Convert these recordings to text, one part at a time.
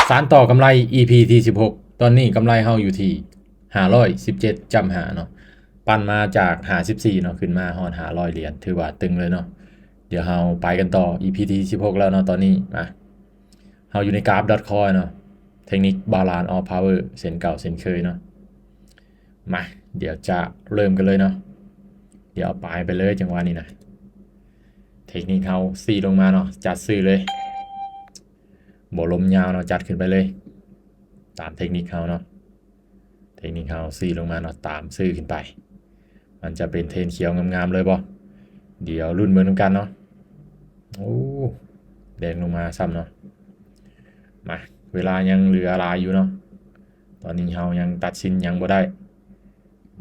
ສານຕໍ່ກຳໄລ ອີພີທີສິບຫົກ ຕອນນີ້ກຳໄລເຮົາຢູ່ທີ່ຫ້າຮ້ອຍສິບເຈັດຈຸດຫ້າເນາະ ປັ່ນມາຈາກຫ້າສິບສີ່ເນາະ ຂຶ້ນມາຮອດຫ້າຮ້ອຍຫຼຽນ ຖືວ່າຕຶງເລີຍເນາະ. ດຽວເຮົາໄປກັນຕໍ່ ອີພີທີສິບຫົກແລ້ວເນາະ ຕອນນີ້ມາ ເຮົາຢູ່ໃນກາຟດອດຄອຍເນາະ ເທັກນິກ Balance of Power ເຊັ່ນເກົ່າເຊັ່ນເຄີຍເນາະ. ມາ ດຽວຈະເລີ່ມກັນເລີຍເນາະ ດຽວເອົາປາຍໄປເລີຍ ຈັງຫວະນີ້ນະ ເທັກນິກເຮົາຊີ້ລົງມາເນາະ ຈັດຊື້ເລີຍ ບໍ່ລົມຍາວເນາະ ຈັດຂຶ້ນໄປເລີຍ ຕາມເທັກນິກເຮົາເນາະ. ເທັກນິກເຮົາຊີ້ລົງມາເນາະ ຕາມຊື້ຂຶ້ນໄປ ມັນຈະເປັນເທຣນຂຽວງາມໆເລີຍບໍ່? ດຽວລຸ້ນເບິ່ງນຳກັນເນາະ. ໂອ້ ແດງລົງມາຊ້ຳເນາະ. ມາ ເວລາຍັງເຫຼືອຫຼາຍຢູ່ເນາະ ຕອນນີ້ເຮົາຍັງຕັດສິນຫຍັງບໍ່ໄດ້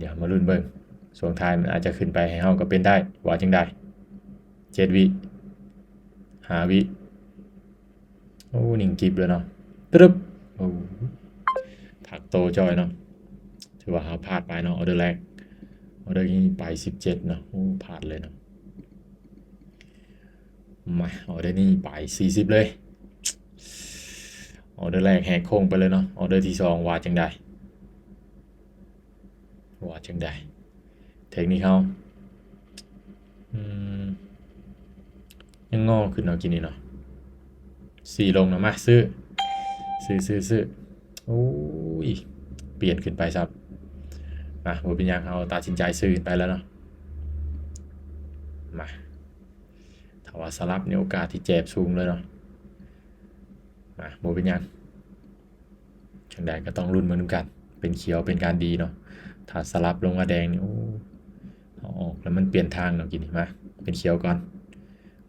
ດຽວມາລຸ້ນເບິ່ງ ຊ່ວງທ້າຍມັນອາດຈະຂຶ້ນໄປໃຫ້ເຮົາກໍເປັນໄດ້ ວ່າຈັ່ງໃດ? ເຈັດວິ ຫ້າວິ ໂອ້ ນິ່ງກິບເລີຍເນາະ ຕຶບ ໂອ້ ພັກໂຕຈ່ອຍເນາະ. ຖືວ່າເຮົາພາດໄປເນາະ ອໍເດີແລກ ອໍເດີນີ້ໄປສິບເຈັດເນາະ ໂອ້ ພາດເລີຍເນາະ. ມາ ອໍເດີນີ້ໄປສີ່ສິບເລີຍ ອໍເດີແລກແຫກໂຄ້ງໄປເລີຍເນາະ. ອໍເດີທີສອງວ່າຈັ່ງໃດ? ວ່າຈັ່ງໃດ? ເທັກນິກເຮົາ ອືມ ຍັງງໍຂຶ້ນເນາະ ກີ້ນີ້ເນາະ ຊີ້ລົງເນາະ ມາ ຊື້ ຊື້ ຊື້ ຊື້ ໂອ້ຍ ປ່ຽນຂຶ້ນໄປຊ້ຳ. ມາ ບໍ່ເປັນຫຍັງ ເຮົາຕັດສິນໃຈຊື້ຂຶ້ນໄປແລ້ວເນາະ. ມາ ຖ້າວ່າສະຫຼັບນີ້ໂອກາດທີ່ແຈບສູງເລີຍເນາະ. ມາ ບໍ່ເປັນຫຍັງ ຈັ່ງໃດກໍຕ້ອງລຸ້ນເບິ່ງນຳກັນ ເປັນຂຽວເປັນການດີເນາະ. ຖ້າສະຫຼັບລົງມາແດງນີ້ ໂອ້ ເຮົາອອກແລ້ວມັນປ່ຽນທາງເນາະ ກີ້ນີ້. ມາ ເປັນຂຽວກ່ອນ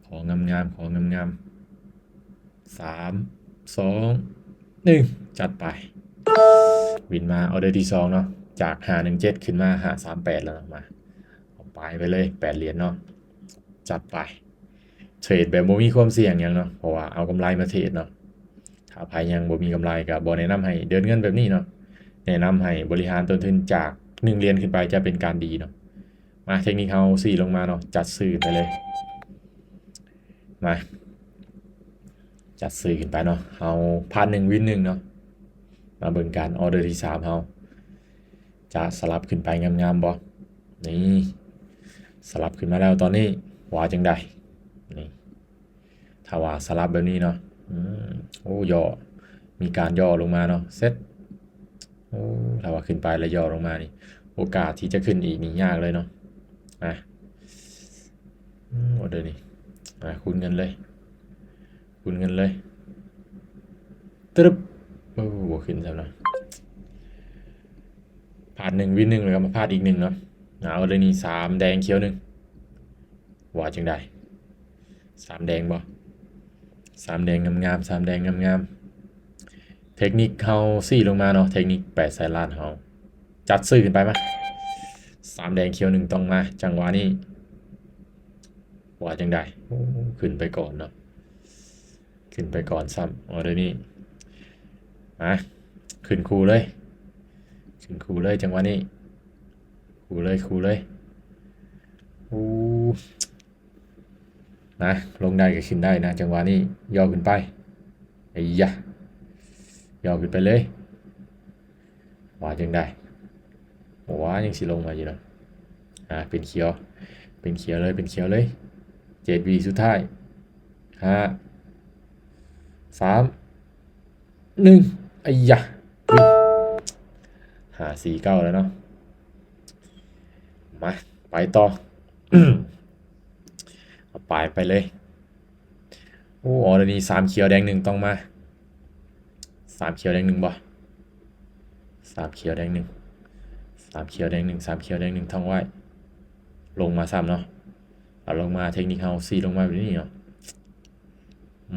ຂໍງາມໆ ຂໍງາມໆ ສາມ ສອງ ໜຶ່ງ ຈັດໄປ ວິນມາ ອໍເດີທີສອງເນາະ ຈາກຫ້າໜຶ່ງເຈັດ ຂຶ້ນມາຫ້າສາມແປດແລ້ວເນາະ. ມາ ເອົາປາຍໄປເລີຍ ແປດຫຼຽນເນາະ ຈັດໄປ. ເທຣດແບບບໍ່ມີຄວາມສ່ຽງຫຍັງເນາະ ເພາະວ່າເອົາກຳໄລມາເທຣດເນາະ. ຖ້າໃຜຍັງບໍ່ມີກຳໄລກໍບໍ່ແນະນຳໃຫ້ເດີນເງິນແບບນີ້ເນາະ ແນະນຳໃຫ້ບໍລິຫານຕົ້ນທຶນຈາກໜຶ່ງຫຼຽນຂຶ້ນໄປຈະເປັນການດີເນາະ. ມາ ເທັກນິກເຮົາຊີ້ລົງມາເນາະ ຈັດຊື້ໄປເລີຍ. ມາ ຈັດຊື້ຂຶ້ນໄປເນາະ ເຮົາພາດໜຶ່ງວິນໜຶ່ງເນາະ. ມາເບິ່ງກັນ ອໍເດີທີສາມເຮົາຈະສະຫຼັບຂຶ້ນໄປງາມໆບໍ່? ນີ້ ສະຫຼັບຂຶ້ນມາແລ້ວຕອນນີ້ ວ່າຈັ່ງໃດ? ນີ້ ຖ້າວ່າສະຫຼັບແບບນີ້ເນາະ ອືມ ໂອ້ ຫຍໍ້ ມີການຫຍໍ້ລົງມາເນາະ ເຊັດ. ໂອ້ ຖ້າວ່າຂຶ້ນໄປແລ້ວຫຍໍ້ລົງມານີ້ ໂອກາດທີ່ຈະຂຶ້ນອີກນີ້ຍາກເລີຍເນາະ. ອ່ະ ອືມ ອໍເດີນີ້ ອ່ະ ຄູນເງິນເລີຍ ຄູນເງິນເລີຍ ຕຶບ ໂອ້ ບໍ່ຂຶ້ນຊ້ຳເນາະ. ພາດໜຶ່ງວິນໜຶ່ງ ແລ້ວກໍມາພາດອີກໜຶ່ງເນາະ. ເອົາເລີຍນີ້ ສາມແດງຂຽວໜຶ່ງ ວ່າຈັ່ງໃດ? ສາມແດງບໍ່? ສາມແດງງາມໆ ສາມແດງງາມໆ. ເທັກນິກເຮົາຊີ້ລົງມາເນາະ ເທັກນິກແປດແສນລ້ານເຮົາ ຈັດຊື້ຂຶ້ນໄປ ມາ ສາມແດງຂຽວໜຶ່ງຕ້ອງມາ ຈັງຫວະນີ້ ວ່າຈັ່ງໃດ? ໂອ້ ຂຶ້ນໄປກ່ອນເນາະ ຂຶ້ນໄປກ່ອນຊ້ຳ. ອໍເດີນີ້ ມາ ຂຶ້ນຄູ່ເລີຍ ຂຶ້ນຄູ່ເລີຍ ຈັງຫວະນີ້ ຄູ່ເລີຍ ຄູ່ເລີຍ. ໂອ້ ນະ ລົງໄດ້ກໍຂຶ້ນໄດ້ນະ ຈັງຫວະນີ້ ຫຍໍ້ຂຶ້ນໄປ ໄອ້ຢາ ຫຍໍ້ຂຶ້ນໄປເລີຍ. ວ່າຈັ່ງໃດ? ບໍ່ວ່າ ຍັງຊິລົງມາຢູ່ເນາະ. ອ່າ ເປັນຂຽວ ເປັນຂຽວເລີຍ ເປັນຂຽວເລີຍ. ເຈັດວິສຸດທ້າຍ ຫ້າ ສາມ ໜຶ່ງ ໄອ້ຢາ ຫ້າສີ່ເກົ້າແລ້ວເນາະ. ມາ ໄປຕໍ່ ເອົາປາຍໄປເລີຍ. ໂອ້ ອໍເດີນີ້ ສາມຂຽວແດງໜຶ່ງຕ້ອງມາ. ສາມຂຽວແດງໜຶ່ງບໍ່? ສາມຂຽວແດງໜຶ່ງ ສາມຂຽວແດງໜຶ່ງ ສາມຂຽວແດງໜຶ່ງ ທ່ອງໄວ້. ລົງມາຊ້ຳເນາະ ເອົາລົງມາ ເທັກນິກເຮົາຊີ້ລົງມາແບບນີ້ເນາະ.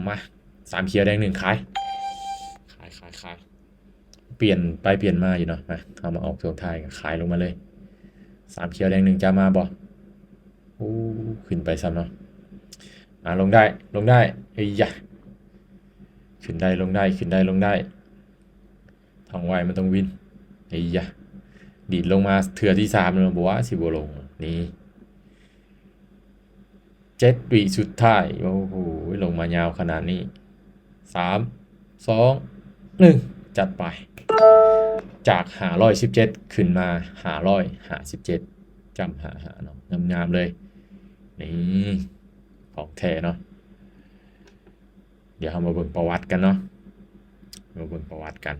ມາ ສາມຂຽວແດງໜຶ່ງ ຂາຍ ຂາຍ ຂາຍ ຂາຍ. ປ່ຽນໄປປ່ຽນມາຢູ່ເນາະ. ມາ ເຮົາມາອອກຊ່ວງທ້າຍ ຂາຍລົງມາເລີຍ. ສາມຂຽວແດງໜຶ່ງຈະມາບໍ່? ໂອ້ ຂຶ້ນໄປຊ້ຳເນາະ. ອ່າ ລົງໄດ້ ລົງໄດ້. ເອີຍຢາ ຂຶ້ນໄດ້ລົງໄດ້ ຂຶ້ນໄດ້ລົງໄດ້. ທ່ອງໄວ້ ມັນຕ້ອງວິນ. ເອີຍຢາ ດີດລົງມາເທື່ອທີສາມແລ້ວ ບໍ່ວ່າຊິບໍ່ລົງ. ນີ້ ເຈັດວິສຸດທ້າຍ. ໂອ້ໂຫ ລົງມາຍາວຂະໜາດນີ້. ສາມ ສອງ ໜຶ່ງ ຈັດໄປ. ຈາກຫ້າຮ້ອຍສິບເຈັດ ຂຶ້ນມາຫ້າຮ້ອຍຫ້າສິບເຈັດ ຈ້ຳຫ້າຫ້າເນາະ ງາມໆເລີຍ. ນີ້ ຂອງແທ້ເນາະ. ດຽວເຮົາມາເບິ່ງປະຫວັດກັນເນາະ ມາເບິ່ງປະຫວັດກັນ.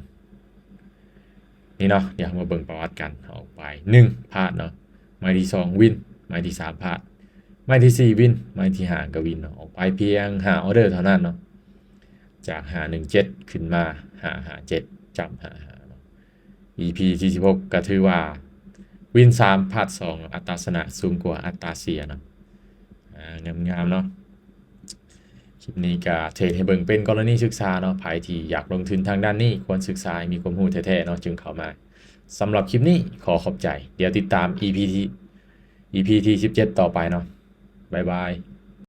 ນີ້ເນາະ ດຽວເຮົາມາເບິ່ງປະຫວັດກັນ. ອອກໄປໜຶ່ງ ພາດເນາະ, ໄມ້ທີສອງວິນ, ໄມ້ທີສາມພາດ, ໄມ້ທີສີ່ວິນ, ໄມ້ທີຫ້າກໍວິນເນາະ. ອອກໄປພຽງຫ້າອໍເດີເທົ່ານັ້ນເນາະ, ຈາກຫ້າໜຶ່ງເຈັດ ຂຶ້ນມາຫ້າຫ້າເຈັດ ຈ້ຳຫ້າຫ້າເນາະ. ອີພີທີສິບຫົກ ກໍຖືວ່າວິນສາມ ພາດສອງເນາະ, ອັດຕາຊະນະສູງກວ່າອັດຕາເສຍເນາະ. ອ່າ ງາມໆເນາະ. ຄລິບນີ້ກໍເທຣດໃຫ້ເບິ່ງເປັນກໍລະນີສຶກສາເນາະ, ໃຜທີ່ຢາກລົງທຶນທາງດ້ານນີ້ ຄວນສຶກສາໃຫ້ມີຄວາມຮູ້ແທ້ໆເນາະ ຈຶ່ງເຂົ້າມາ. ສຳລັບຄລິບນີ້ຂໍຂອບໃຈ, ດຽວຕິດຕາມອີພີທີ ອີພີທີສິບເຈັດຕໍ່ໄປເນາະ. ບາຍບາຍ.